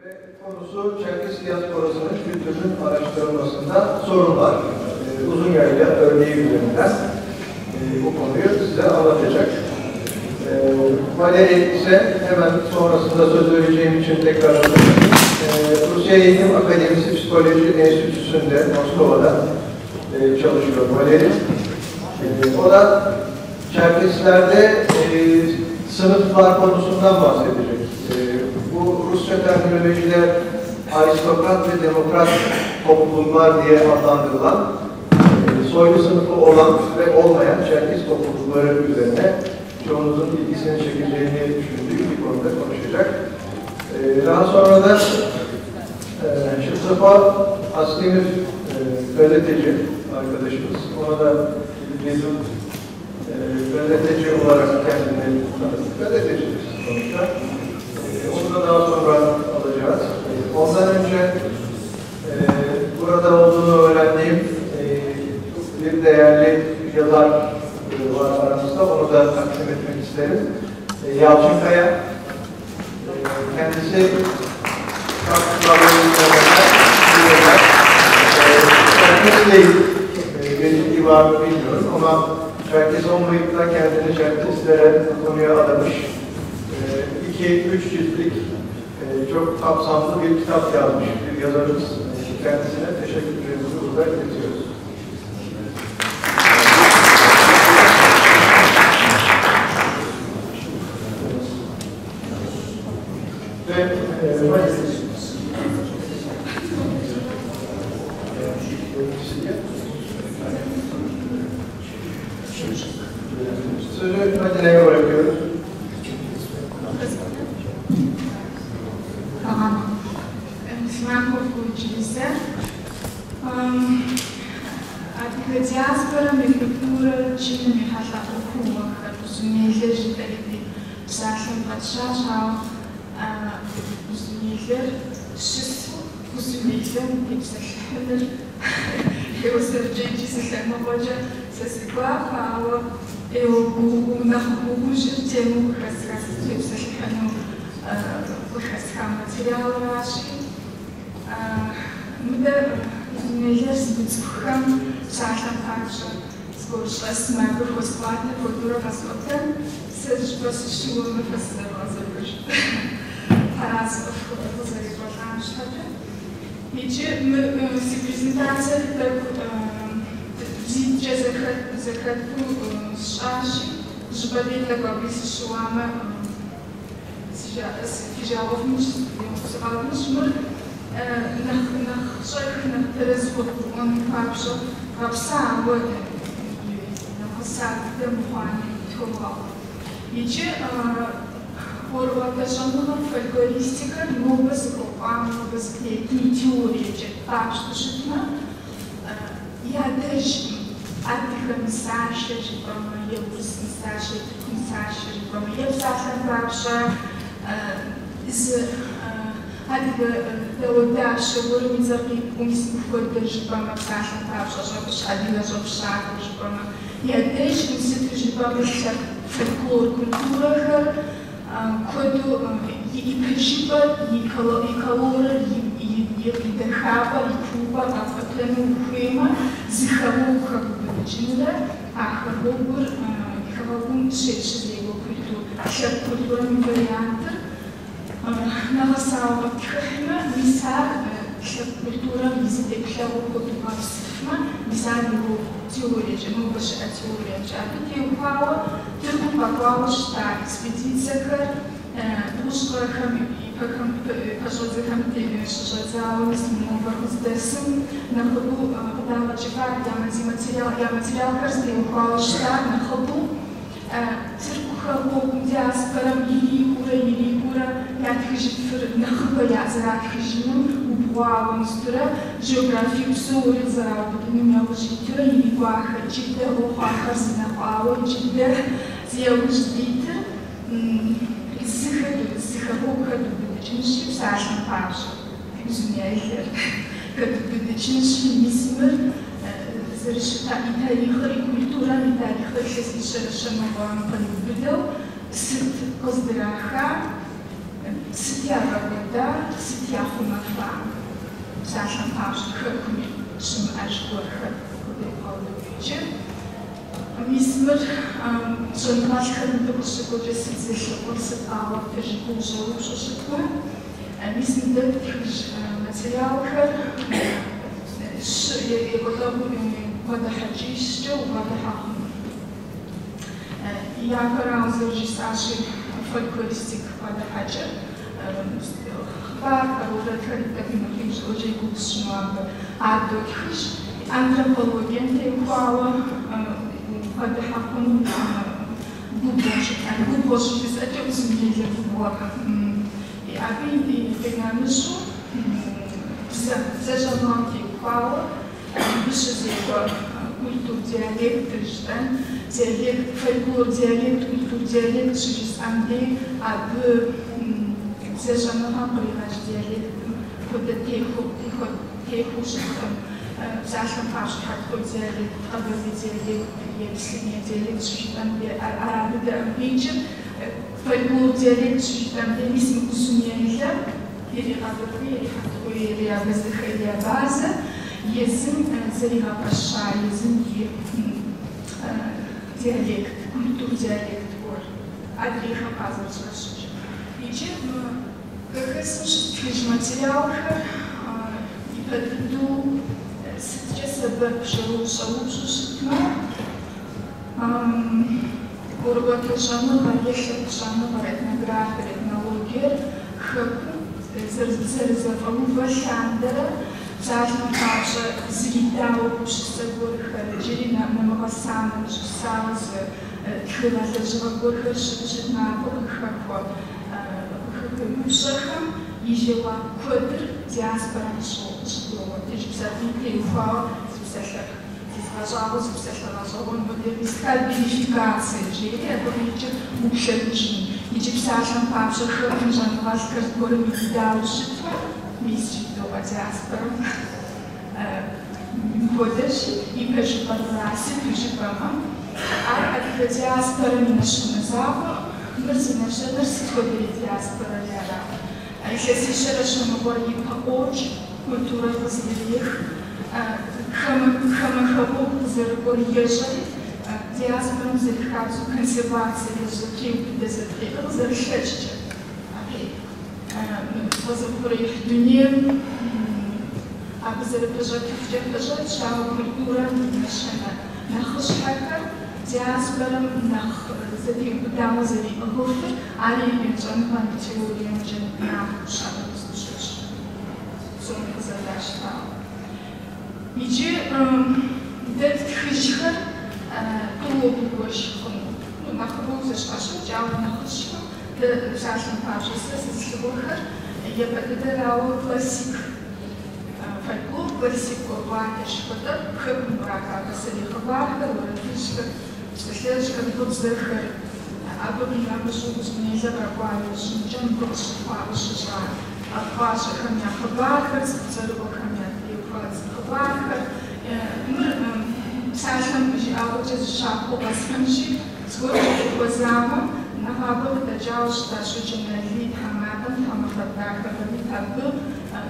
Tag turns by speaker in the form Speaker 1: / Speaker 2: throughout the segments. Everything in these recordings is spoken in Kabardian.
Speaker 1: Ve konusu Çerkes diasporasının kültürünün araştırılmasında sorunlar. Uzunyayla örneği üzerinden bu konuyu size anlatacak. Valeri ise hemen sonrasında söz vereceğim için tekrar hatırlatayım. Rusya Eğitim Akademisi Psikoloji Enstitüsü'nde Moskova'da çalışıyor Valeri. O da Çerkeslerde sınıflar konusundan bahsedecek. Bu Rusça terminolojide aristokrat ve demokrat toplumlar diye adlandırılan soylu sınıfı olan ve olmayan Çerkes toplulukları üzerine çoğunuzun ilgisini çekeceğini düşündüğü bir konuda konuşacak. Daha sonra da Şıpsafa Asdemir gazeteci arkadaşımız. Ona da bizim gazeteci olarak kendini tanıttı. Gazetecidir sonuçta. Onu da daha sonra alacağız. Ondan önce burada olduğunu öğrendiğim bir değerli yazar var aramızda. Onu da takdim etmek isterim. Yalçın Kaya. Kendisi Çerkes değil, bir ilgi var mı bilmiyorum ama Çerkes olmayıp da kendini Çerkeslere bu konuya adamış. 2-3 ciltlik çok kapsamlı bir kitap yazmış bir yazarımız. Kendisine teşekkürlerimizi burada iletiyoruz. Ve sözü Madine'ye bırakıyoruz.
Speaker 2: Tamam. Симаков училище. Адыгэ диаспорэм и культурэ джыным ехьэлӏа ӏуэхугъуэхэр Узунейлэр жытӏэри псалъэм фӏэтщащ, ауэ Узунейлэр щысу Узунейлэм тепсэлъыхьыныр ӏейуэ сэркӏэ икӏи зы лъэныкъуэкӏэ сэ си гуапэ, ауэ ӏейуэ нэхъ гугъужыр темэу къыхэсха сызытепсэлъыхьыну къыхэсха материалращи. Мыдэ Узунейлэр зымыцӏыхухэм псалъэм папщӏэ зыгуэр щӏэсмэ, абы хуэсӏуатэ хуэдэурэ къэсӏуэтэн, сэ зыщӏыпӏэ сыщыуэмэ фэ сызэвгъэзэхуэж. Тхьэраз къызэрекӏуэлӏам щхьэкӏэ. Иджы мы си презентациер тӏэкӏу бзитӏкӏэ зэхэту сщӏащи, щӏыпӏэ дей тӏэкӏу абы сыщыуамэ, фи жагъуэ сыкъэвмыщӏ. Мыр нэхъ щӏэх, нэхъ тэрэзу къывгурыӏуэну папщӏэ гъэпса, ауэ нэгъэса дыдэ мыхъуами тхуэвгъэгъу. Иджы ӏуэрыӏуатэ щӏэныгъэм фольклористикэр нобэ зыхуэкӏуам, нобэ зытетым и теориекӏэ къапщтэу щытмэ, ядэжкъым адыгэ нысашэ жыпӏэмэ, е урыс нысашэ, е тырку нысашэ жыпӏэмэ, е псалъэм папщӏэ зы адыгэ дауэдапщэ гуэрым и цӏэр къипӏуэу мис мыпхуэдэ жыпӏэмэ, псалъэм папщӏэ щӏэпщ, адыгэ щӏэпщакӏуэ жыпӏэмэ, ядэжкъым сыту жыпӏэмэ лъэпкъ фольклор культурэхэр куэду и пэжыпӏэр, и колорыр, и дахапӏэр, и куупӏэр къэпӏуэтэну ухуеймэ, зы хэгъуэгу хэбубыдыкӏынрэ а хэгъуэгур хэгъэгум щызекӏуэ культур, лъэпкъ культурэм и вариантыр нэгъэсауэ къэптхыхьмэ, мис ар лъэпкъ культурэм и зы теплъэгъуэ хуэдэу бгъэпсыфмэ, мис ар ирокъу теориекӏэ, нобэ щыӏэ теориемкӏэ. Абы теухуауэ Тыркум къэкӏуауэ щыта экспедициехэр 90 гъэхэм ипэхэм пэщӏэдзэхэм щыщӏэдзауэ мис нобэр къыздэсым нэхъыбэу къыдагъэкӏыфар я материалхэр зытеухуауэ щытар нэхъыбэу Тырку хэгъуэгум диаспорэм ирикӏуурэ ятхыжыфыр нэхъыбэ зэратхыжыным убгъуауэ мыстурэ географие псори зэраубыдыным яужь итурэ ирикӏуахэр икӏи дэгъуэ хъуахэр зынэхъуауэ икӏи дэ зи яужь дитыр зы хэгъуэгу хэдубыдыкӏынщи псалъэм папщӏэ Узуняйлэр хэдубыдыкӏынщи мис мыр зэрыщыта и тарихъыр, и культурэм и тарихъыр илъэсищэрэ щэ ныкъуэм къриубыдэу сыт къыздыраха. Сыт ягъэкӏуэда, сыт яхъумэфа? Псалъэм папщӏэ, хэкуми щымыӏэж гуэрхэр къыдебгъэувэу иджы. Мис мыр щӏэныгъэлӏхэр мыбы къыщыкӏуэкӏэ сыт зылъыхъур, сыт къагъуэтыр жыпӏэу ущӏэупщӏэу щытмэ, мис мы дэ ттхыж материалхэр щы екӏуэлӏэгъуэм бгъэдыхьэкӏищкӏэ убгъэдыхьэ хъуну. Япэрауэ зэрыжысӏащи, фольклористик бгъэдыхьэкӏэр, хъыбархэр, уэрэдхэр тӏэкӏуи нэхъ иужьыӏуэкӏэ и гугъу сщӏыну абы ар дотхыж. Антропологием теухуауэ убгъэдыхьэ хъуну губгъуэ жытӏэн, губгъуэ щыжысӏэкӏэ Узун-Яйлэ губгъуэ. Абы къинэмыщӏу бзэ, бзэ щӏэныгъэм теухуауэ Абы щызекӏуэ культур диалектыр жытӏэн, диалект, фольклор диалект, культур диалект щыжысӏэм дей абы бзэ щӏэныгъэм къригъэкӏ диалектым хуэдэ техуэу щыткъым. Псалъэм папщӏэ, хьэтыкъуей диалект, къэбэрдей диалект е беслъэней диалект щыжытӏэм дей ара дыдэкъым къикӏыр. Фольклор диалект щыжытӏэм дей мис мы Узун-Яйлэм Ери къэбэрдей, ери хьэтыкъуей, ери абэзэхэ, ери абазэ, езым зэригъэпэща езым и диалект, культур диалект гуэр, адрейхэм къазэрыщхьэщыкӏыр. Иджы мы хэхэсым щыттхыж материалхэр ипэ дыдэу сыткӏэ сэбэп жыпӏэу ущӏэупщӏэу щытмэ, ӏуэрыӏуатэ щӏэныгъэр е лъэпкъ щӏэныгъэр, этнографиер, этнологиер хэкум зэрызэфӏэувэ лъандэрэ псалъэм папщӏэ зридауэ гупсысэ гуэрхэр, иджыри нэмыгъэса, нэмыщӏысауэ зы тхыгъэ лэжьыгъэ гуэрхэр щытмэ, абы къыхэхуэ упщӏэхэм и жэуап куэдыр диаспорэм къыщыдогъуэтыж. Мис абы теухуауэ зы псалъэ Зызгъэщӏагъуэу зы псалъэ гъэщӏэгъуэн хуэдэ стхат верификация жери, абы къикӏыр уплъэкӏужын. Иджы псалъэм папщӏэ хэкум щӏэныгъэлӏхэр зыгуэрым иридауэ щытмэ, мис жыдоӏэ диаспорэм мыпхуэдэщи, и пэжыпӏэр мыра, сыту жыпӏэмэ, ар адыгэ диаспорэм и нэщэнэ закъуэкъым, мыр зи нэщэнэр сыт хуэдэ диаспорэри ара. Илъэсищэрэ щэ ныкъуэр ипэ къокӏ, культурэр къыздрехь, хамэ хэгъуэгу къызэрыкӏуэр ещӏэри, диаспорэм зэрихабзэу консервацие ещӏ, зэтреубыдэ, зэтреӏыгъ зэрылъэкӏкӏэ. Къэзыухъуреихь дунейм абы зэрыпэщӏэтыфкӏэ пэщӏэтщ, ауэ культурэм и нэщэнэ нэхъыщхьэхэр диаспорэм нэхъ зэтеубыдауэ зэриӏыгъыфыр, ари щӏэныгъэм и теориемкӏэ наӏуэу щыӏэу щытщ, псоми къызэдащтауэ. Иджы дэ ттхыжхэр тӏууэ бгуэш хъуну, нэхъыбэу зэщхьэщокӏ, ауэ нэхъыщхьэу дэ псалъэм папщӏэ сэ сызылъыхъуэхэр япэ дыдэрауэ классик фольклор, классик ӏуэрыӏуатэ жыхуэтӏэр, хэкум къраха пасэрей хъыбархэр, уэрэдыжьхэр, псалъэжьхэр, гъыбзэхэр, абы къинэмыщӏу Узун-Яйлэ къэкӏуа иужькӏэ мыбы къыщыхъуа, къыщыщӏа къэхъукъащӏэхэм я хъыбархэр, цӏыху цӏэрыӏуэхэм ятеухуа хъыбархэр. Мыр псалъэм жыӏэгъуэкӏэ зы щапхъэу къэсхьынщи, зыгуэркӏэ фыхуэзамэ, нэгъабэ къыдэкӏауэ щыта Щоджэн Алий тхьэмадэм Тхьэмахуэ дахэ Валид абы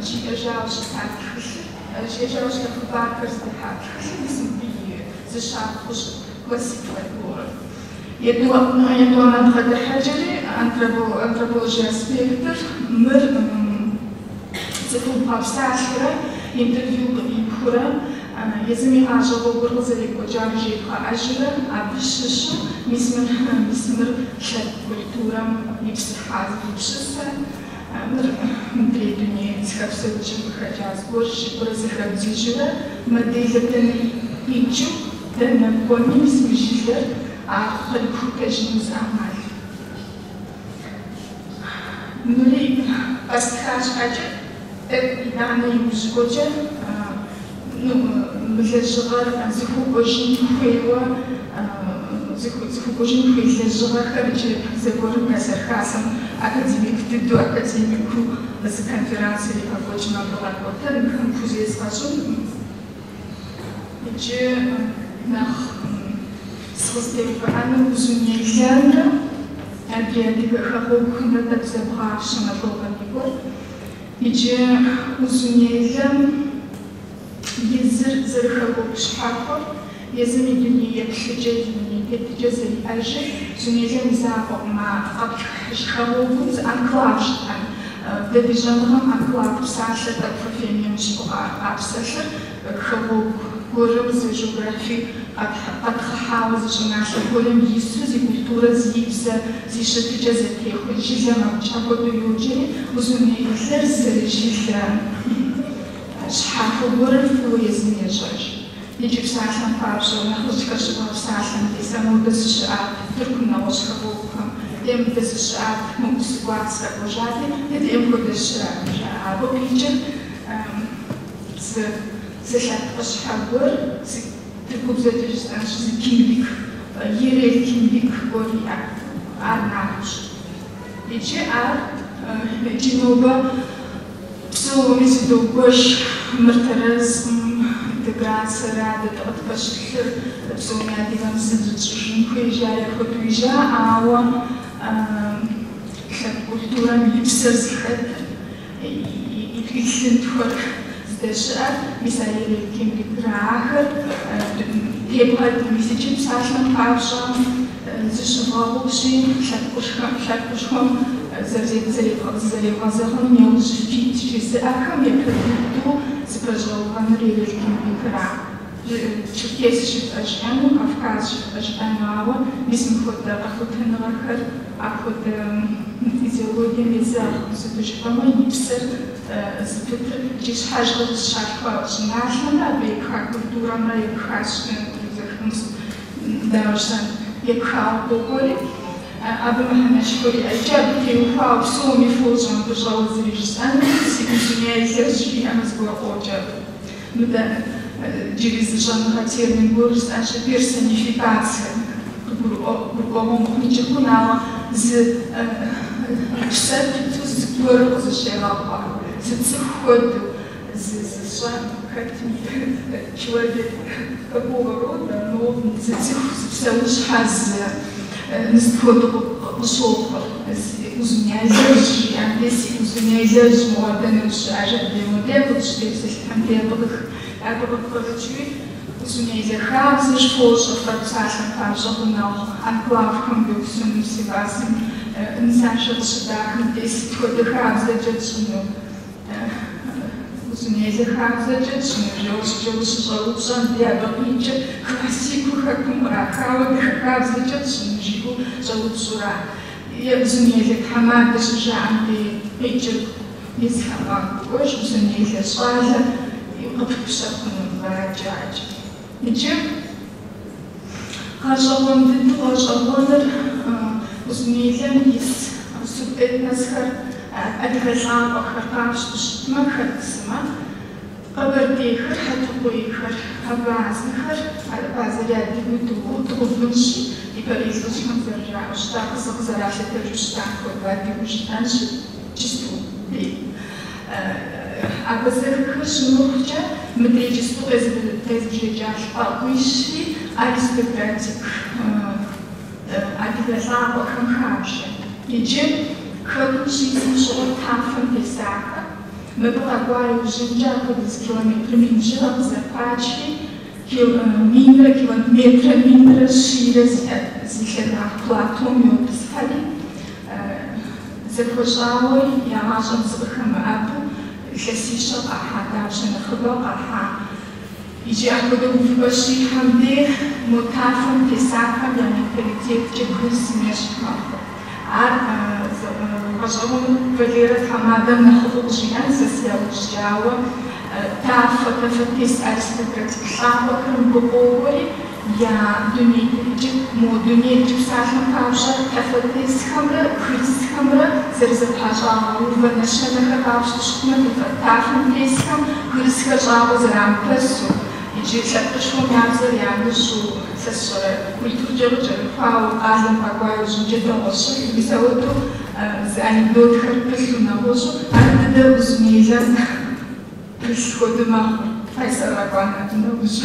Speaker 2: жиӏэжауэ щыта тхылъыр, жиӏэжауэ щыта хъыбархэр зыдыхьа тхылъыр мис мыбы и зы щапхъэу щыт классик фольклорыр. Етӏуанэ бгъэдыхьэкӏэри антропологие аспектыр мыр цӏыхум бгъэпсалъэурэ, интервью къыӏипхыурэ, езым и гъащӏэ гъуэгур къызэрекӏуэкӏар жебгъэӏэжурэ, абы щыщу мис мыр, мис мыр лъэпкъ культурэм ипсыхьа зы гупсысэ, мыр мыдрей дуней зыхэпсэукӏым къыхэкӏа зыгуэр жыпӏэурэ зэхэбдзыжурэ, моделыр дэнэ къикӏыу, дэнэ кӏуэми, мис мы жылэр ар кърипхутэжыну зы ӏэмал. Мыри къэстха щхьэкӏэ, тӏэкӏу итӏанэ иужьыӏуэкӏэ мы лэжьыгъэр зыхуэкӏуэжын хуейуэ, зыхуэкӏуэжын хуей лэжьыгъэхэр иджы зэгуэрым Кайсар Хасэм академик дыдэу, академикыу зы конференц иригъэкӏуэкӏмэ, абы къэкӏуэтэн, мыхэм хузезгъэщӏынкъым. Иджы нэхъ сыкъызытеувыӏэнур Узун-Яйлэмрэ Адрей адыгэ хэгъуэгухэмрэ тӏэкӏу зэбгъапщэмэ лӏыгъэм и гуэр. Иджы Узунейлэм езыр зэрыхэгъуэгу щхьэхуэр, езым и дуней еплъыкӏэ, и дуней тетыкӏэ зэриӏэжыр Узунейлэм и закъуэкъым, а къэптхыхьыж хэгъуэгум зы анклав жытӏэн. Дэ ди щӏэныгъэм анклав псалъэр тӏэкӏу фэфейм емыщхьу къапсэлъыр, хэгъуэгу гуэрым зы жеографи къэтхъыхьауэ зы щӏыналъэ гуэрым ису зи культурэ, зи бзэ, зи щытыкӏэ зэтехуэ жылэм абыкӏэ апхуэдэу йоджэри, Узунейлэр зэрыжылэ щхьэхуэ гуэрыр фӏыуэ езым ещӏэж. Иджы псалъэм папщӏэ, нэхъыжьхэр щыбгъэпсалъэм дей сэ модэ сыщыӏат, Тыркум нэгъуэщӏ хэгъуэгухэм, е мыдэ сыщыӏат, мобы сыкӏуат, сыкъэкӏуэжати, дэ диӏэм хуэдэ щыӏэкъым, жаӏэ. Абы къикӏыр зы лъэпкъыщхьэ гуэр, зы тыркубзэкӏэ жысӏэнщ, зы kimlik, yerel kimlik гуэр иӏэ, ар наӏуэщ. Иджы ар иджы нобэ псоми зыдогуэш, мыр тэрэзкъым, интеграцэра, дэ дыкъытпэщылъыр, псоми адыгэм зы зытщӏыжын хуей жари апхуэдэуи жаӏэ, ауэ лъэпкъ культурэм и псэр зыхэтыр, и лъынтхуэр здэщыӏэр, мис а yerel kimlikра ахэр тебгъэт. Мис иджы псалъэм папщӏэ зыщывгъэгъупщи, лъэпкъышхуэм зызэревгъэзэгъыным яужь фит жызыӏэхэм япэ дыдэу зыпэщӏэувэнур yerel kimlikра. Черкес жыфӏэжӏэну, Кавказ жыфӏэжӏэну, ауэ мис мыпхуэдэ къэхутэныгъэхэр апхуэдэ идеологием езэгъкъым, сыту жыпӏэмэ и псэр зыпытыр икӏи щхьэж къызыщалъхуа щӏыналъэмрэ абы епха культурэмрэ епхащ, дауэ жысӏэн, епхауэ къокӏуэри, абы мыхьэнэшхуэ иӏэ. Икӏи абы теухуауэ псоми фощӏэ, мыбы щӏэуэ зыри жысӏэнукъым, си Узуняйлэжь жиӏэмэ зыгуэр къокӏ абы. Мыдэ иджыри зы щӏэныгъэ термин гуэр жысӏэнщи, персонификацие къыгурыӏуэгъуэ мыхъункӏи хъун, ауэ зы псэ пыту зыгуэру къызыщегъэхъуа, зы цӏыху хуэдэу, зы зыщӏэ хэтми, человек какого рода, но зы цӏыху, зы псэущхьэ, зы мис хуэдэу къыщохъур. Узуняйлэжь жиӏэм де си Узуняйлэжь мыгъуэ дэнэ ущыӏэ жаӏэ, модей абы къыщытепсэлъыхьым де абы къыпкърыкӏыуи Узуняйлэ хабзэщ фощӏэ фэ псалъэм папщӏэ гъунэгъу анклавхэм Гёксуным, Сивасым нысашэ къыщыдахым де сыт хуэдэ хабзэкӏэ тщӏыну, Узуняйлэ хабзэкӏэ тщӏыну жэуэ щыщӏэупщӏэм де абы къикӏыр классику хэкум кърахауэ адыгэ хабзэкӏэ тщӏыну жиӏэу щӏэупщӏура. Е Узуняйлэ тхьэмадэ щыжаӏэм де къикӏыр езыхэм къагурыӏуэж Узуняйлэ щӏалэ къыпыпщэ хъуну адэкӏэ. Иджы гъэщӏэгъуэн дыдэу гъэщӏэгъуэныр Узуняйлэм ис субэтносхэр, адыгэ лӏакъуэхэр къапщту щытмэ, хэт сымэ, къэбэрдейхэр, хьэтыкъуейхэр, абазэхэр, абазэри адыгэу дгъэувынщи, ипэрей лӏыжьхэм зэрыжаӏэу щыта, къызэралъытэжу щытам хуэдэу адыгэу жытӏэнщи, иджысту дей. Абазэхэр щымыхъукӏэ, мыдрей иджысту къезбжэкӏа лӏакъуищри аристократик адыгэ лӏакъуэхэм хабжэ. Иджы хэкум щисым щыгъуэ тафэм тесахэр, мыбы къэкӏуа иужьынкӏэ апхуэдиз километр мин бжыгъэ къызэпачри, минрэ километрэ минрэ щийрэ зи лъагагъ платом йотӏысхьэри, зэхуэщӏауэ я гъащӏэм зыкъыхэмыӏэбу илъэсищэ къахьа, дапщэ нэхъыбэу къахьа. Иджы апхуэдэ увыпӏэ щихьэм де мо тафэм тесахэм я менталитеткӏэ бгырысым ещхь мэхъу. Ар гъэщӏэгъуэну Валерэ тхьэмадэм нэхъыфӏу къыжиӏэн сэ си яужькӏэ, ауэ тафэ, тафэтес аристократик лӏакъуэхэр мыбы къокӏуэри я дуней иджы мо дуней иджы псалъэм папщӏэ тафэтесхэмрэ бгырысхэмрэ зэрызэпащӏагъэувэ нэщэнэхэр къапщту щытмэ, тафэм тесхэм бгырысхэр щӏагъуэ зэрамыпэсу, иджы лъэпкъышхуэм я бзэр ямыщӏу, сэ сщӏэрэ культуркӏэ къыкӏэрыхуауэ, къалэм къэкӏуа иужьынкӏэ дэгъуэщыхь, мис ауэдэу зы анекдотхэр пылъу нэгъуэщӏу, ар дыдэ Узуняйлэм пылъ хуэдэ мэхъу, Къайсэр къэкӏуа нэужь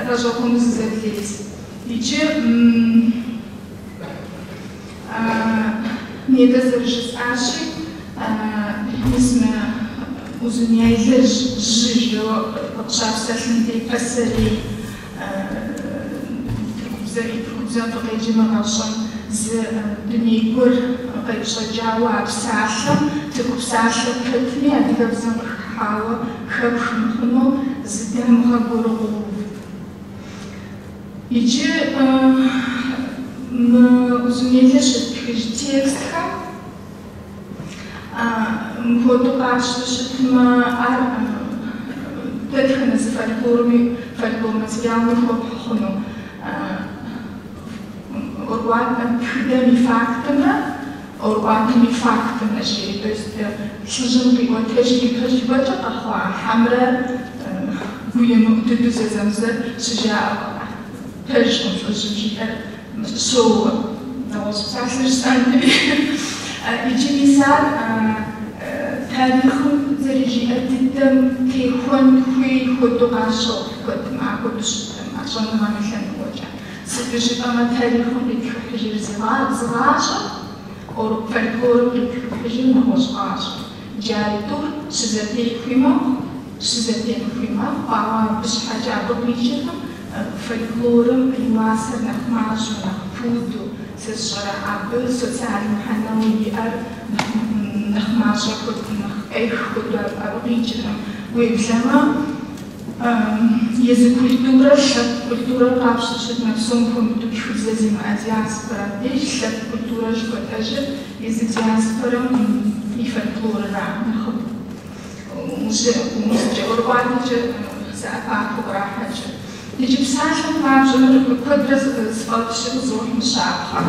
Speaker 2: гъэщӏэгъуэну зызэбледз. Иджы Нетӏэ зэрыжысӏащи, мис мы Узуняйлэ жьы жэуэ къыщапсэлъым дей пасэрей тыркубзэри тыркубзэм фыкъеджэмэ къэфщӏэн зы дуней гуэр къепщӏэкӏауэ а псалъэм тырку псалъэ пэтми адыгэбзэм къыхыхьауэ хэпх мыхъуну зы дамыгъэ гуэру къоув. Иджы мы Узунейлэ щыттхыж текстхэм мыпхуэдэу къапщтэу щытмэ, ар дэтхэнэ зы фольклорми, фольклор материалми хуэпхь хъуну. ӏуэрыӏуатэм тхыдэм и фактымрэ ӏуэрыӏуатэм и фактымрэ жери, то есть лӏыжьым къиӏуэтэжыр ипэжыпӏэкӏэ къэхъуа хьэмрэ гуемыӏу дыдэу зэзэмызэ щыжаӏэ пэжкъым лӏыжьым жиӏэр щоуэ. Нэгъуэщӏ псалъэ жысӏэнри. Иджы мис ар тарихъым зэрыжиӏэ дыдэм техуэн хуей хуэдэу къащохъу куэдым, апхуэдэу щыткъым а щӏэныгъэм и лъэныкъуэкӏэ. Сыту жыпӏэмэ, тарихъым къитхыхьыжыр зы гъащӏэ, фольклорым къитхыхьыжыр нэгъуэщӏ гъащӏэ. Иджы а тӏур щызэтехуи мэхъу, щызэтемыхуи мэхъу, ауэ абы щхьэкӏэ абы къикӏыркъым фольклорым и уасэр нэхъ мащӏэу, нэхъ пуду, сэ сщӏэрэ, абы социал мыхьэнэуэ иӏэр нэхъ мащӏэ хуэдэу, нэхъ къех хуэдэу абы къикӏыркъым. Уеблэмэ, езы культурэр, лъэпкъ культурэр къапщтэу щытмэ, псом хуэмыдэу тхыбзэ зимыӏэ диаспорэм деж лъэпкъ культурэ жыхуэтӏэжыр езы диаспорэм и фольклорыра нэхъыбэу. ӏуэрыӏуатэкӏэ зэӏэпахыу кърахьэкӏыр. Иджы псалъэм папщӏэ мыр куэдрэ сфӏэфӏщи къызохь мы щапхъэр.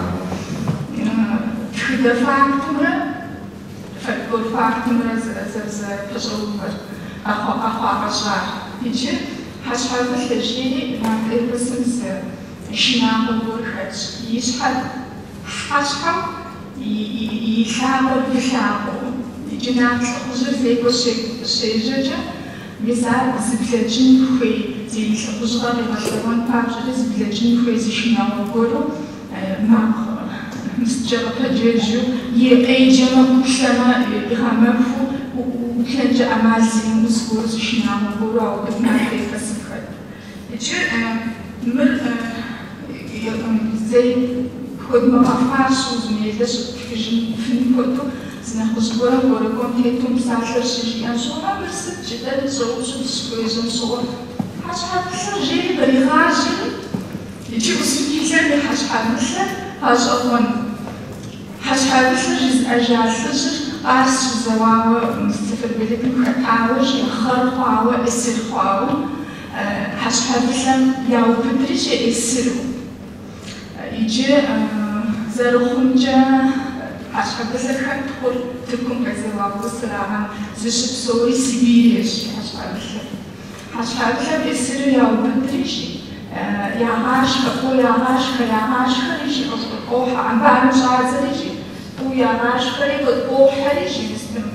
Speaker 2: Тхыдэ фактымрэ фольклор фактымрэ зэрызэпэщӏэувэр, къэхъуа-къэщӏар. Иджы хьэщхьэвылъэ жери нарт эпосым зы шынагъуэ гуэр хэтщ. И щхьэр хьэщхьэу, и лъакъуэр вы лъакъуэу. Иджы нарт лӏыхъужьыр зекӏуэ щежьэкӏэ, мис ар зыблэкӏын хуей, зи лӏыхъужьыгъэ къигъэлъэгъуэн папщӏэкӏэ зыблэкӏын хуей зы шынагъуэ гуэру макъ мысткӏэ къыпэджэжу, е къеджэмэ, ӏуплъэмэ, игъэмэхуу, ӏуплъэнкӏэ ӏэмал зимыӏэу зыгуэру зы шынагъуэ гуэру ауэдэу нарт эпосым хэт. Иджы мыр зэи хуэдмыгъэфащэу Узунейлэ щыттхыжыфын хуэдэу зы нэхъыжь гуэрым кӏуэрыкӏуэм тету мы псалъэр щыжиӏэм щыгъуэ, мыр сыт жытӏэри дыщӏэупщӏэу дыщыхуежьэм щыгъуэ, хьэщхьэвылъэр жери къригъажьэри, иджы Узунейлэм и хьэщхьэвылъэр гъэщӏэгъуэн. Хьэщхьэвылъэр жызыӏэжа лӏыжьыр Къарс щызэуауэ сэфэрберлыкым хэтауэ, жи, гъэр хъуауэ, эсир хъуауэ, хьэщхьэвылъэм яубыдри жи эсиру. Иджы зэрыхъумкӏэ хьэщхьэвылъэр хэт хъур Тыркум къезэуа урысырагъэн, зыщыпсэури Сибириещ хьэщхьэвылъэр. Хьэщхьэвылъэм эсиру яубыдри жи, ягъашхэ, тӏэу ягъашхэ, ягъашхэри жи, къыӏуохьэ, амбарым щӏадзэри жи, тӏу ягъашхэри къыӏуохьэри жи, мыстым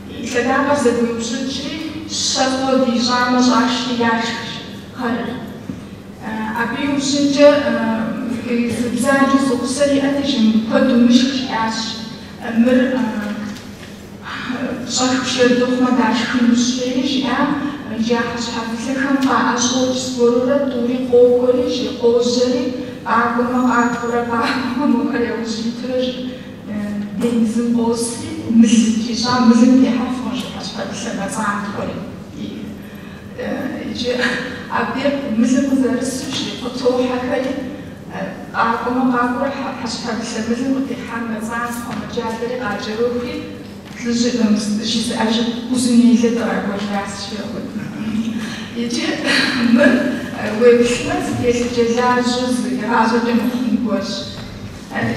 Speaker 2: и лъэдакъэр зэгуиупщӏыкӏри, щэ-тӏо дищӏамэ щӏашри яшх жи, гъэрыр. Абы иужьынкӏэ зы бзаджэу зы гъусэ иӏэти жи, куэд умышх жиӏащ, мыр щӏэх пшэр дыхъумэ дашхынущ, жери жиӏа, иджы а хьэщхьэвылъэхэм къаӏэщӏокӏ зыгуэрурэ, тӏури къокӏуэри, жи, къожьэри, къакӏуэмэ, къакӏуэрэ, къакӏуэмэ, мохэр яужь итурэ, жи, денизым къосри, мыл зытрищӏам мылым техьэфкъым, жи, хьэщхьэвылъэ мэцӏантхъуэри. Иджы абдеж мылым къызэрысу, жи, къытохьэхэри, къакӏуэмэ, къакӏуэрэ, хьэщхьэвылъэ мылым къытехьам мэцӏантхъуэ, мэджалэри къакӏэрохури, лӏыжьыр жызыӏэжыр Узунейлэ дыкъэкӏуэжащ, жи апхуэдэу. Иджы мыр уеплъмэ, зы телъыджэлажьэу зы игъащӏэкӏэ мыхъун гуэрщ.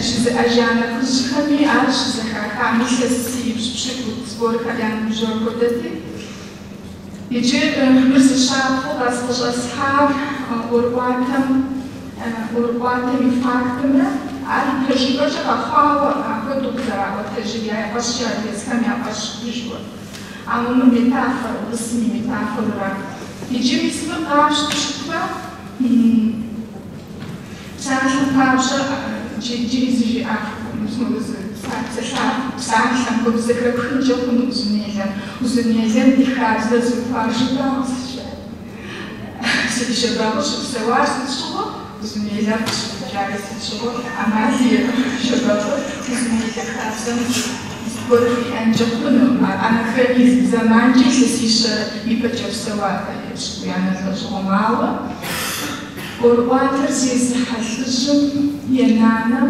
Speaker 2: Жызыӏэжа нэхъыжьхэми ар щызэхахам илъэсипщӏ пщыкӏутӏ зыгуэрхэр я ныбжьу апхуэдэти. Иджы мыр зы щапхъэу къыщӏэсхьар ӏуэрыӏуатэм и фактымрэ ар ипэжыпӏэкӏэ къэхъуауэ апхуэдэу къызэраӏуэтэжыр я фӏэщ езыхэм я фӏэщ хъужуэ. Ауэ мыр метафор, урысым и метафорэра. Иджы мис мыр къапщтэу щытмэ, псалъэм папщӏэ, иджыри зы жиӏа Мис псалъэм хуэдэу зэхэпхынкӏэ хъуну Узунейлэм. Узунейлэм ди хабзэр зыухуар Жэбагъыщ. Жэбагъы щыпсэуар сыт щыгъуэ? Узунейлэр къыщытэджари сыт щыгъуэ? ӏэмал иӏэкъым Жэбагъы Узунейлэ хабзэм зыгуэр хуиӏэнкӏэ хъуну. Анахронизм зэманкӏэ илъэсищэ ипэкӏэ псэуа епщыкӏуиянэ лӏэщӏыгъуэм. Ауэ ӏуэрыӏуатэр зезыхьэ лӏыжьым е нанэм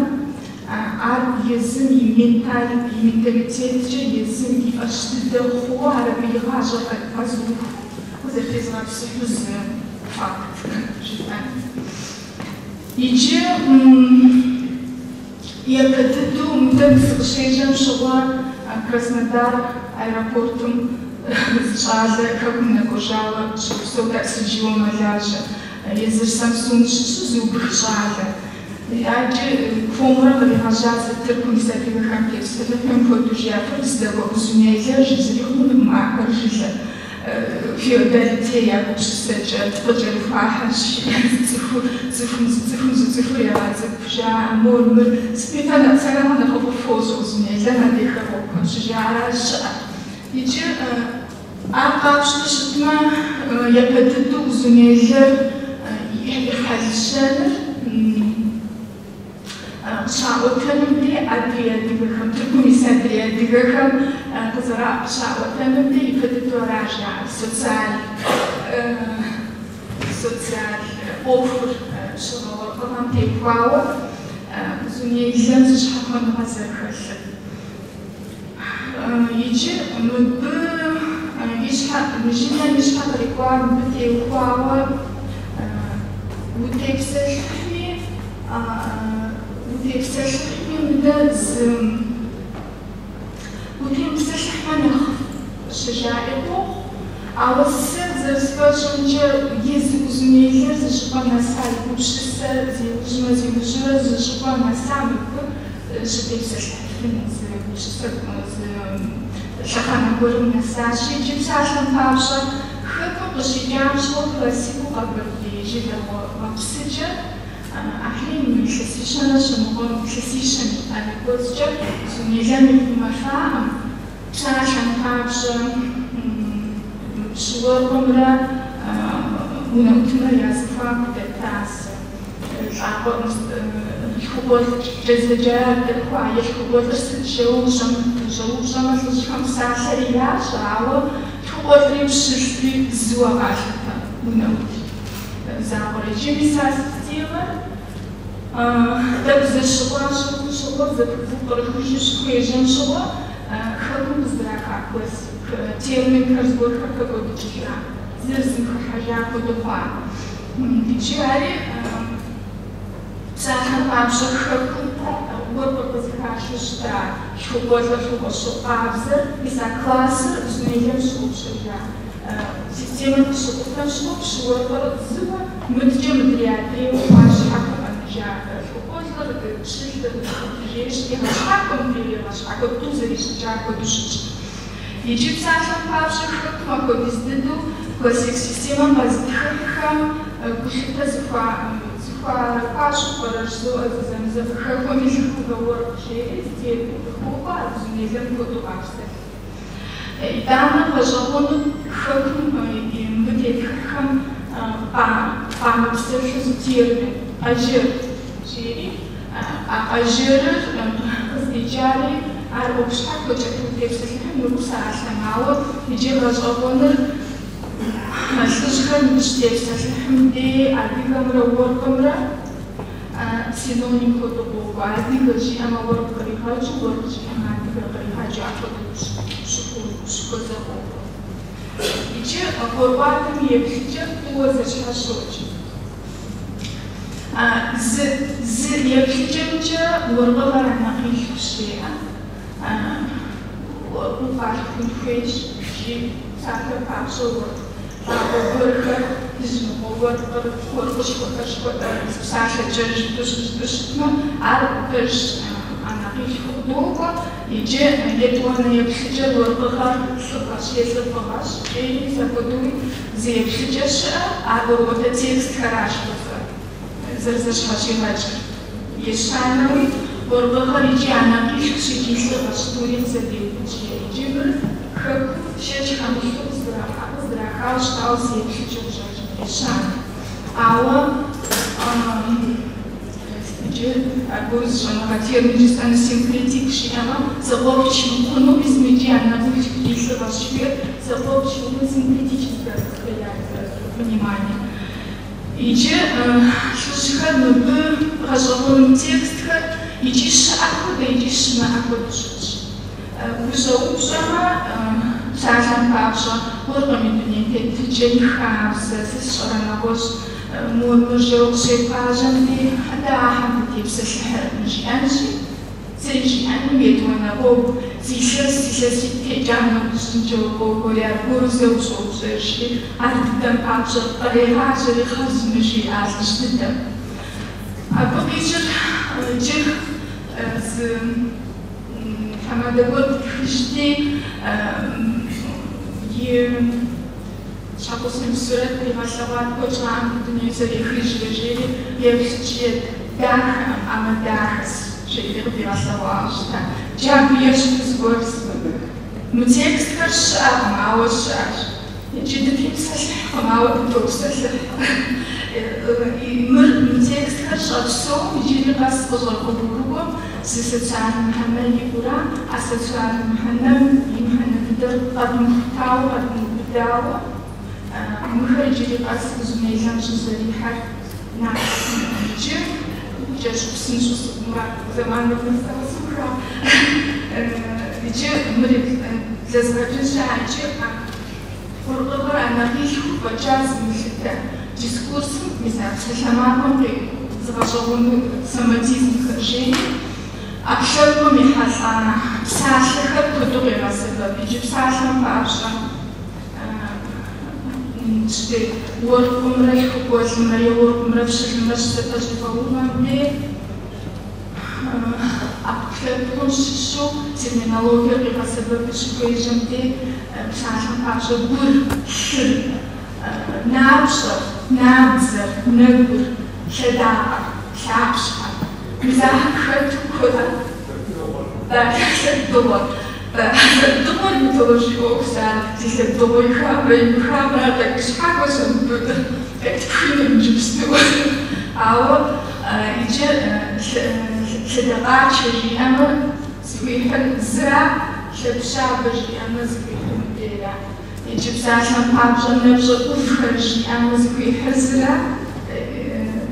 Speaker 2: ар езым и менталь, и менталитеткӏэ езым и фӏэщ дыдэ хъууэ ар абы и гъащӏэр къэзыуху къызэрытезгъэпсыхьу зы факт жытӏэн. Иджы япэ дыдэу мыдэ сыкъыщежьэм щыгъуэ Краснодар аэропортым зы щӏалэ хэкум нэкӏуэжауэ щопсэу, таксиджийуэ мэлажьэ. Езыр Самсун щыщу зы убых щӏалэ. Адэкӏэ хуэмурэ къригъэжьащ Тыркум ис адыгэхэм тепсэлъыхьым хуэдэу жиӏа, фэ фыздэкӏуэ Узунейлэр зыри хъунукъым, ахэр жылэ феодалите я гупсысэкӏэ къыкӏэрыхуахэщ, цӏыхур, цӏыхум, зы цӏыхум зы цӏыхур егъэцӏыкӏу, жаӏэ, мор, мыр. Сытми фэ сэ нэхърэ нэхъыфӏу фощӏэ Узунейлэм адрей хэгъуэгухэм щыжаӏэращ щыӏэр. Иджы ар къапщтэу щытмэ, япэ дыдэу Узунейлэр и хьэл-щэныр къыщаӏуэтэным де адрей адыгэхэм, Тыркум ис адрей адыгэхэм къыщаӏуэтэным де ипэ дыдэу ара жаӏэр, социал социал ӏуэхур пщыгъэ-уэркъыгъэм теухуауэ Узунейлэм зы щхьэхуэныгъэ зэрыхэлъыр. Иджы мыбы и щхьэ, мы жылэм и щхьэ кърикӏуар мыбы теухуауэ утепсэлъыхьми, утепсэлъыхьми мыдэ зы утемыпсэлъыхьмэ нэхъ щыжаӏи къохъу. Ауэ сэ зэрысфӏэщӏымкӏэ езы Узунейлэр зы щӏыпӏэ нэса, и гупсысэ зиужьмэ зиужьурэ зы щӏыпӏэ нэса мыбы щытепсэлъыхьыфын зы гупсысэ зы лъэхъэнэ гуэрым нэсащи, иджы псалъэм папщӏэ хэкум къыщикӏам щыгъуэ классикэу къэбэрдей жылагъуэ гъэпсыкӏэ Ахьейм илъэсищэрэ щэныкъуэм илъэсищэм итӏанэ кӏуэцӏкӏэ Узунейлэм ихъумэфаӏым, псалъэм папщӏэ пщы-уэркъымрэ унэӏутымрэ я зэхуаку дэта зы лӏакъуэ лъхукъуэлӏкӏэ зэджар дэхуа е лъхукъуэлӏыр сыт жэуэ ущӏэупщӏэмэ лӏыжьхэм псалъэри ящӏэ, ауэ лъхукъуэлӏри пщылӏри зыуэ къалъытэ унэӏут закъуэр. Иджы мис а системэр тӏэкӏу зэщыгъуа щыгъуэ зэпкърыхыжу щыхуежьэм щыгъуэ хэкум къыздраха классик терминхэр зыгуэрхэр хэкӏуэдыкӏыжа, зыр зым хыхьэжа хуэдэу хъуа. Иджы ари псалъэм папщӏэ хэкум уэркъыр къызыхашэу щыта лъхукъуэлӏыр лъхукъуэщо къабзэр, мис а классыр Узунейлэм щыгъупщэжа. Системэр къыщыкъутэм щыгъуэ пщы-уэркъыр зыуэ мыдкӏэ мыдрей адрейуэ хъуа щхьэхуэу къэнэжа лъхукъуэлӏыр, пщылӏыр, жейщ, егъэщхьэхуэ, мыдрейр егъэщхьэхуэ, тӏу зэрищӏыкӏа хуэдэу щытщ. Иджы псалъэм папщӏэ хэкум апхуэдиз дыдэу классик системэм къэзытхыхьхэм гулъытэ зыхуащӏу пӏэрэ жызоӏэ зэзэмызэ хэкум и лъхугъэ уэркъ жери зы термин къыхокӏуэ ар Узунейлэм хуэдэу къапсэлъ. Итӏанэ гъэщӏэгъуэну хэкум мыбы тетхыхьхэм къамыпсэлъу зы термин къэжэр жери, а къэжэрыр къыздикӏари ар ӏуэху щхьэхуэкӏэ утепсэлъыхьын мы псалъэм, ауэ иджы гъэщӏэгъуэныр лӏыжьхэр мыбы щытепсэлъыхьым дей адыгэмрэ уэркъымрэ синоним хуэдэу къокӏуэ. Адыгэ жиӏэмэ уэркъ къригъэкӏыу, уэркъ жиӏэмэ адыгэ къригъэкӏыу апхуэдэу щыхуэзэ къокӏуэ. Иджы ӏуэрыӏуатэм и еплъыкӏэр тӏууэ зэщхьэщокӏ. Зы еплъыкӏэмкӏэ уэркъыгъэр анэкъилъхущ жеӏэ, уэркъыу къалъхун хуейщ, жи псалъэм папщӏэ уэркъ лӏакъуэ гуэрхэр, дыжьыныгъуэ уэркъыр, уэркъышхуэхэр жыхуэтӏэр зы псалъэкӏэ жыпӏэу щытмэ, ар пэжщ, анэкъилъхуу къыдокӏуэ. Иджы етӏуанэ еплъыкӏэр уэркъыгъэр лӏыгъэщ е лӏыфӏыгъэщ, жери мис апхуэдэуи зы еплъыкӏэ щыӏэ, ар ӏуэрыӏуатэ текстхэращ зэрызэщхьэщигъэкӏыр. Ещанэуи Уэркъыгъэр икӏи анэкъилъхущ икӏи лӏыгъэщ, тӏури къызэдеубыд жеӏэ. Иджы мыр хэкум шэч хэмылъу къыздрахауэ щытауэ зы еплъыкӏэ къыщӏэкӏын ещанэ. Ауэ иджы аргуэру зы щӏэныгъэ термин жысӏэну синкретик жиӏэмэ, зэкъуэпч мыхъуну, мис мы икӏи анэкъилъху икӏи лӏыгъэщ жиӏэр, зэкъуэпч мыхъуну синкретическое восприятие, понимание. Иджы лӏыжьхэр мыбы гъэщӏэгъуэну текстхэр икӏи щыӏэ хуэдэ, икӏи щымыӏэ хуэдэу щытщ. Ущӏэупщӏэмэ, псалъэм папщӏэ, уэркъым и дуней тетыкӏэ, и хабзэ, сэ сщӏэрэ нэгъуэщӏ мор мыр жэуэ къыщебгъажьэм дей, дэ ахэм дытепсэлъыхьыркъым жиӏэнщи, зыри жиӏэнкъым, етӏуанэ гъуэгу, зы илъэс, илъэситӏ текӏа нэужьынкӏэ укъокӏуэри, аргуэру зэ ущӏоупщӏэжри, ар дыдэм папщӏэ кърегъажьэри хъарзынэу жеӏэ лӏыжь дыдэм. Абы къикӏыр иджы зы тхьэмадэ гуэр ттхыжти, и щхьэгъусэм и сурэт дигъэлъэгъуат, куэд щӏакъым дунейм зэрехыжрэ жери, еплъыт жиӏэт, дахэкъым, амэ дахэщ, жери къыдигъэлъэгъуауэ щыта. Иджы абы ещхьу зыгуэр мы текстхэр щыӏэкъым, ауэ щыӏэщ. Иджы дытепсэлъыхькъым, ауэ дытопсэлъыхь. Мыр мы текстхэр щӏэпсэум иджыри къэс къыщӏэгъуэгурыкӏуэм зы социальнэ мыхьэнэ иӏэура, а социальнэ мыхьэнэм и мыхьэнэ дыдэр къэдмыхутауэ, къэдмыубыдауэ, мыхэр иджыри къэс Узун-Яйлэм щӏызэрихьэр наӏуэкъым. Иджы кӏэщӏу псынщӏэу сыӏумэ, зэманыр нэсауэ сыуха. Иджы мыр блэзгъэкӏынщи, иджы уэркъыгъэр анэкъилъхуу фӏэкӏа зымылъытэ дискурсым, мис а псалъэмакъым зыгъэщӏэгъуэну соматизмхэр жери, ӏэпкълъэпкъым ехьэлӏа псалъэхэр куэду къегъэсэбэп. Иджы псалъэм папщӏэ, уэркъымрэ лъхукъуэлӏымрэ е уэркъымрэ пщылӏымрэ щызэпэщӏигъэувэм дей, ӏэпкълъэпкъым щыщу терминологиер къигъэсэбэпу щыхуежьэм дей, псалъэм папщӏэ, гур, лъыр, напщӏэр, набдзэр, нэгур, лъэдакъэр, лъапщхьэр. Мис ахэр хэту куэд. Лъэбдыгъуэр. Лъэбдыгъуэр мифологие ӏуэхущ, ар зи лъэбдыгъуэ ихамрэ имыхамрэ ар тӏэкӏу щхьэхуэщ абы къетпхынур иджыпсту. Ауэ иджы лъэдакъачэ жиӏэмэ, зыхуихьыр зыра, лъэбщабэ жиӏэмэ, зыхуихьыр мыдрейра. Иджы псалъэм папщӏэ нэпщӏэ ӏувхэр жиӏэмэ, зыхуихьыр зыра,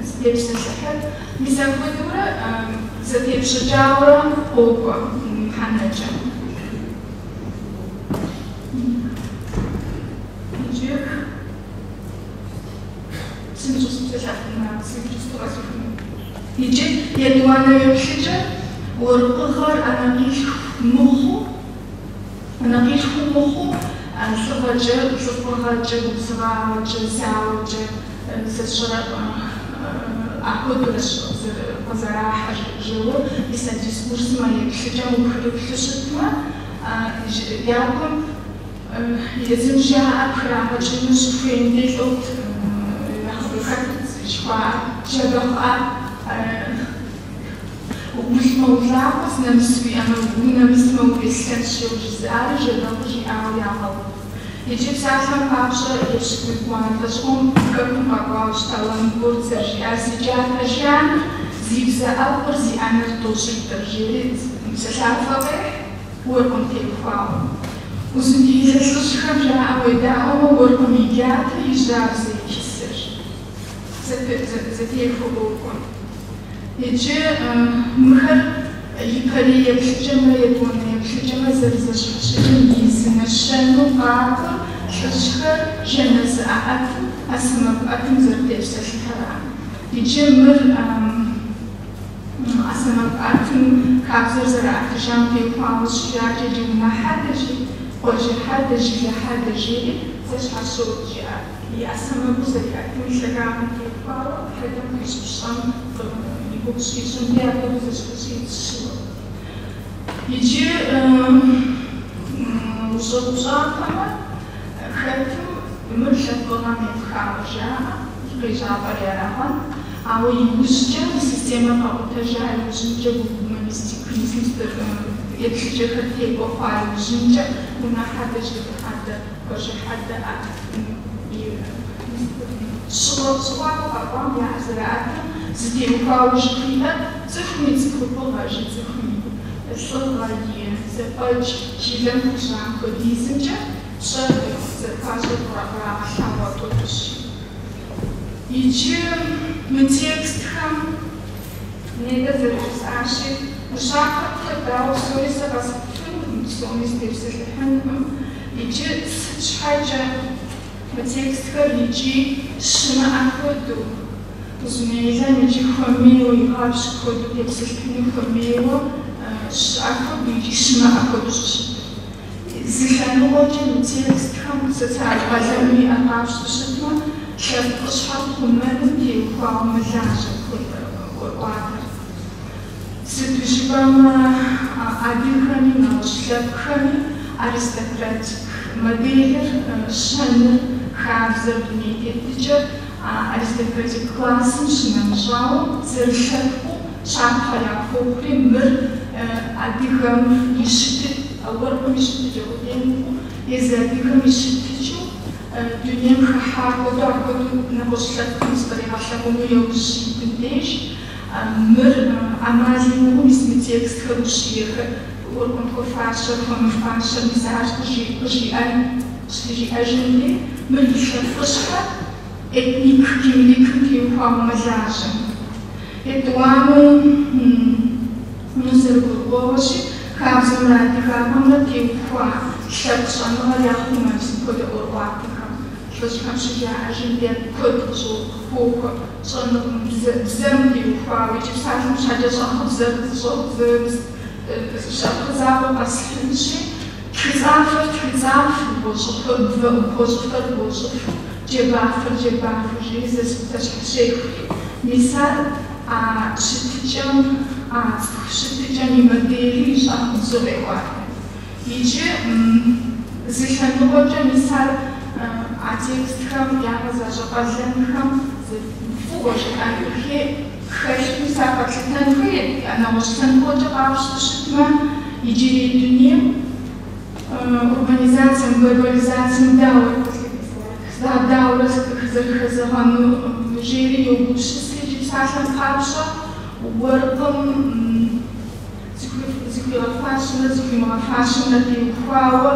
Speaker 2: зытепсэлъыхьыр. Мис апхуэдэурэ зэтепщӏыкӏауэрэ къокӏуэ мыхьэнэкӏэ. Иджы псынщӏэу сыпсэлъэфынурэ, сыиджыпсту къэсыхуну. Иджы етӏуанэ еплъыкӏэ уэркъыгъэр анэкъилъху мыхъуу, анэкъилъхуу мыхъуу, лӏыгъэкӏэ, лӏыфӏыгъэкӏэ, губзыгъагъэкӏэ, зауэкӏэ, сэ сщӏэрэ апхуэдэурэщ къызэрахьыр жэуэ, мис а дискурсым а еплъыкӏэм упхрыплъу щытмэ, япэм езым жаӏэр пхрагъэкӏыну щыхуейм дей лӏот хэт жыхуаӏэр, Жэбагъы улӏмэ улӏакъуэщ, нэмыс уиӏэмэ, унэмысмэ убеслъэнщ жэуэ жызыӏари Жэбагъы жиӏауэ ягъэув. Иджы псалъэм папщӏэ епщыкӏутӏуанэ лӏэщӏыгъуэм хэкум къэкӏуауэ щыта Лангборд зэрыжиӏар зи джатэ жаныр, зи бзэ ӏэфӏыр, зи ӏэнэр тӏощӏитӏыр, жери псэлъафэ къехь, уэркъым теухуауэ. Узун-Яйлэ лӏыжьхэм жаӏэм уедаӏуэмэ, уэркъым и джатэ, и жьабзэ, и чысэщ. Зэтехуэ къокӏуэ. Иджы мыхэр ипэрей еплъыкӏэмрэ етӏуанэ еплъыкӏэмрэ зэрызэщхьэщыкӏым и зы нэщэнэу къакӏуэр лӏыжьхэр жэназы ӏэӏэтым, ӏэ сэмэгу ӏэтым зэрытепсэлъыхьыра. Иджы мыр ӏэ сэмэгу ӏэтым хабзэр зэраӏэтыжам теухуауэ щыжаӏэкӏэ иджы унэ хьэдэ жи, къуажэ хьэдэ, жылэ хьэдэ жери зэщхьэщокӏ жиӏэ. И ӏэ сэмэгур зэриӏэтым и лъагагъым теухуауэ хьэдэм хуищӏ пщӏэм и гугъу щищӏым дей апхуэдэу зэщхьэщидз щыуэ. Иджы ущӏэупщӏапэмэ, хэтым мыр лъэпкъыгъэм епхауэ жаӏэ, и къежьапӏэри арагъэн, ауэ иужькӏэ мы системэр къэкъутэжа иужьынкӏэ гугумэм Гуманистик еплъыкӏэхэр текӏуэ хъуа иужьынкӏэ унэ хьэдэ, жыг хьэдэ, къуажэ хьэдэ щыгъуакӏуэ къэкӏуам я ӏэр зэраӏэтым зытеухуауэ жыхуиӏэр цӏыхум и цӏыхуфӏыгъэ, жи цӏыхум и лӏыгъэ, и зэфӏэкӏ жылэм хуищӏам хуэдизымкӏэ пщӏэ зэрыхуащӏыр кърагъэлъагъуэ апхуэдэщ. Иджы мы текстхэм нетӏэ зэрыжысӏащи, щапхъэр куэд, ауэ псори сэ къэсхьыфынукъым, псоми сытепсэлъыхьынукъым. Иджы сыт щхьэкӏэ мы текстхэр икӏи щымыӏэ хуэдэу, Узуняйлэм икӏи хуэмейуэ, игъэпщкӏу хуэдэу тепсэлъыхьыну хуэмейуэ щыӏэ хуэдэу икӏи щымыӏэ хуэдэу щӏыщытыр. Зы лъэныкъуэкӏэ мы текстхэм социал къалэну иӏэр къапщтэу щытмэ, лъэпкъыщхьэр хъумэным теухуауэ мэлажьэ ӏуэрыӏуатэр. Сыту жыпӏэмэ, адыгэхэми нэгъуэщӏ лъэпкъхэми аристократик моделыр, щэныр, хабзэр, дуней тетыкӏэр аристократик классым щынэмыщӏауэ зэрылъэпкъыу щапхъэ яхуохъури, мыр адыгэм и щытыкӏэ, уэркъым и щытыкӏэ къудей мыхъуу, езы адыгэм и щытыкӏэу дунейм хыхьа хуэдэу, апхуэдэу нэгъуэщӏ лъэпкъым зыкъригъэлъэгъуну яужь щитым деж, мыр ӏэмал имыӏэу мис мы текстхэр ущиехэр, уэркъым хуэфащэр, хуэмыфащэр, мис ар къыжиӏэн, щыжиӏэжым дей, мыр и лъэпкъыщхьэр этник кимликым теухуауэ мэлажьэ. Етӏуанэу, ну, зэрыгурыӏуэгъуэщи, хабзэмрэ адыгагъэмрэ теухуа лъэпкъ щӏэныгъэр яхъумэ мис мыпхуэдэ ӏуэрыӏуатэхэм. Лӏыжьхэм щыжаӏэжым де куэд къыщӏохуэ щӏэныгъэм, бзэм теухуауэ икӏи псалъэм щхьэкӏэ щӏагъыбзэр къызыщӏэхъу щапхъэ закъуэ къэсхьынщи, тхыцӏафэр тхыцӏафэу, гъущӏыфэр гъущӏыфэр гъущӏыфу, джабафэр джабафэу жери зэщхьэщехури. Мис ар а щытыкӏэм, а цӏыху щытыкӏэм и моделу и щӏагъыбзэу къеӏуатэ. Иджы зы лъэныкъуэкӏэ мис ар а текстхэм ягъэзащӏэ къалэнхэм фӏыгъуэ жыӏэн хэлъу мис ар къэтлъытэн хуей, нэгъуэщӏ лъэныкъуэкӏэ къапщтэу щытмэ, иджырей дунейм урбанизацэм, глобализацэм дауэрэ зэрыхэзэгъэну жери йогупсысри, иджы псалъэм папщӏэ уэркъым зыхуигъэфащэмрэ зыхуимыгъэфащэмрэ теухуауэ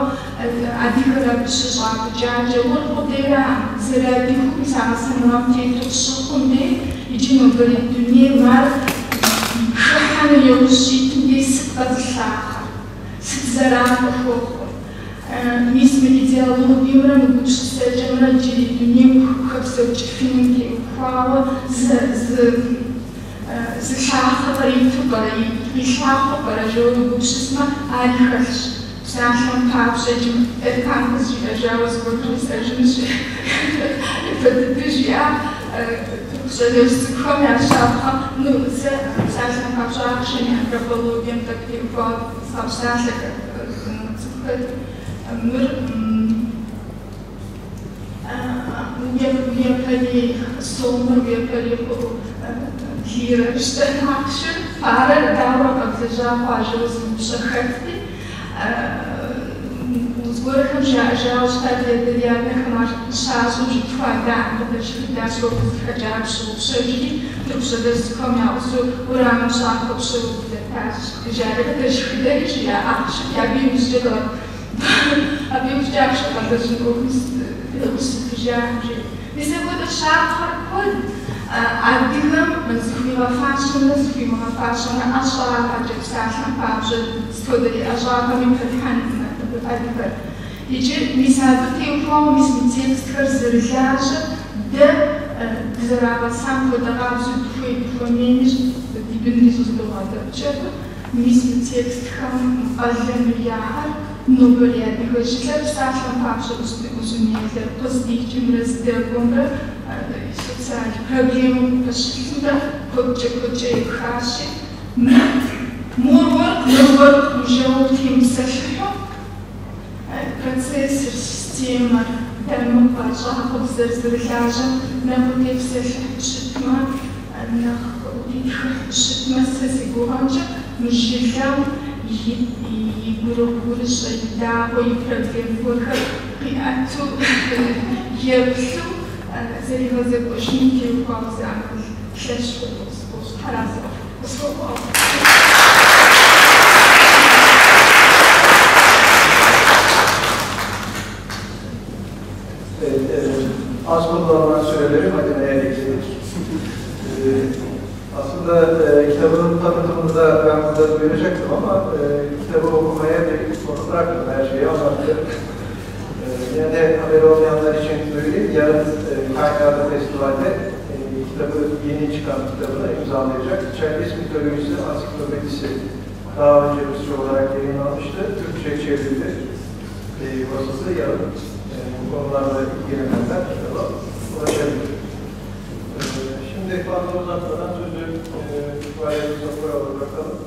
Speaker 2: адыгэр абы щыщӏапӏыкӏакӏэ уэркъ къудейра зэрыадыгэу мис а гъэсэныгъэм тету къыщыхъум дей, иджы нобэрей дунейм ар хыхьэну яужь щитым дей сыт къэзылъахъэр, сыт зэран къыхуэхъур? Мис мы идеологиемрэ мы гупсысэкӏэмрэ иджырей дунейм хэпсэукӏыфыным теухуауэ зы лъахъэ къриту пӏэрэ, и лъахъэу пӏэрэ жэуэ уегупсысмэ, ари хэлъщ. Псалъэм папщӏэ, иджы Эркан къызжиӏэжауэ зыгуэр жысӏэжынщ, япэ дыдэу жиӏа тырку щӏалэжь цӏыкӏухэм я щапхъэм, ну, сэ псалъэм папщӏэ ахъшэм и антропологием тӏэкӏу теухуауэ згъэпсалъэхэр цӏыхухэр мыр япэрей сомыр, япэрей лирэ ахъшэр, парэр дауэрэ къэблэжьа хъуа жэуэ зы упщӏэ хэтти, зыгуэрхэм жаӏэжауэ щыта ди адэ-ди анэхэм ар щащӏэм жытхуадаӏым къыдэшхыдащ, къызыхэкӏар пщыгъупщэжри, тырку щӏалэжь цӏыкӏухэм я гъусэу уэрамым щӏакхъуэ пщыру дэтащ. Жари къыдэшхыдэри жиӏа ахъшэт, абы иужькӏэ ахъшэ къэлэжьын ӏуэхум егупсысыжаӏым жери. Мис апхуэдэ щапхъэр куэд адыгэм зыхуигъэфащэмрэ зыхуимыгъэфащэмрэ ӏэщӏагъэкӏэ псалъэм папщӏэ сыт хуэдэ ӏэщӏагъэми пэрыхьэнкъым адыгэр. Иджы мис абы теухуауэ мис мы текстхэр зэрылажьэр дэ дызэрагъэсам хуэдэ къабзэу дыхуей дыхуэмейми ди бынри щӏызыдогъэдэӏукӏэфыр, мис мы текстхэм къалэну яӏэр нобэрей адыгэ жылэр псалъэм папщӏэ Узуняйлэр къыздикӏымрэ здэкӏуэмрэ социал проблемэу къыпэщылъымрэ куэдкӏэ епхащи, мор уэркъ, мыр уэркъ жэуэ утемыпсэлъыхьу процессыр, системэр, дамыгъэр, щӏагъыбзэр зэрылажьэм нэхъ утепсэлъыхьу щытмэ, нэхъ утетхыхьу щытмэ, сэ си гугъэмкӏэ Мы жылэм и гурыгъу-гурыщӏэ, и дагъуэ, и проблем гуэрхэр къиӏэту, еплъу зэригъэзэкӏуэжыным теухуауэ зы акъыл лъэщ хуэдэу къысфӏощӏ. Тхьэращ къысхуэӏуэху.
Speaker 1: Evet, az kullanılan süreleri makineye ekledik. Aslında kitabının tanıtımını da ben burada duyuracaktım ama kitabı okumaya bir konu bıraktım, her şeyi anlattım. Yine de haberi olmayanlar için duyurayım. Yarın Kaynarca Festival'de kitabı, yeni çıkan kitabını imzalayacak. Çerkes Mitolojisi Ansiklopedisi daha önce Rusça olarak yayınlanmıştı. Türkçe çevrildi. Basıldı. Yarın bu konularla ilgilenenler kitaba ulaşabilir. Şimdi fazla uzatmadan sözü Valeri Zaforov'a bırakalım.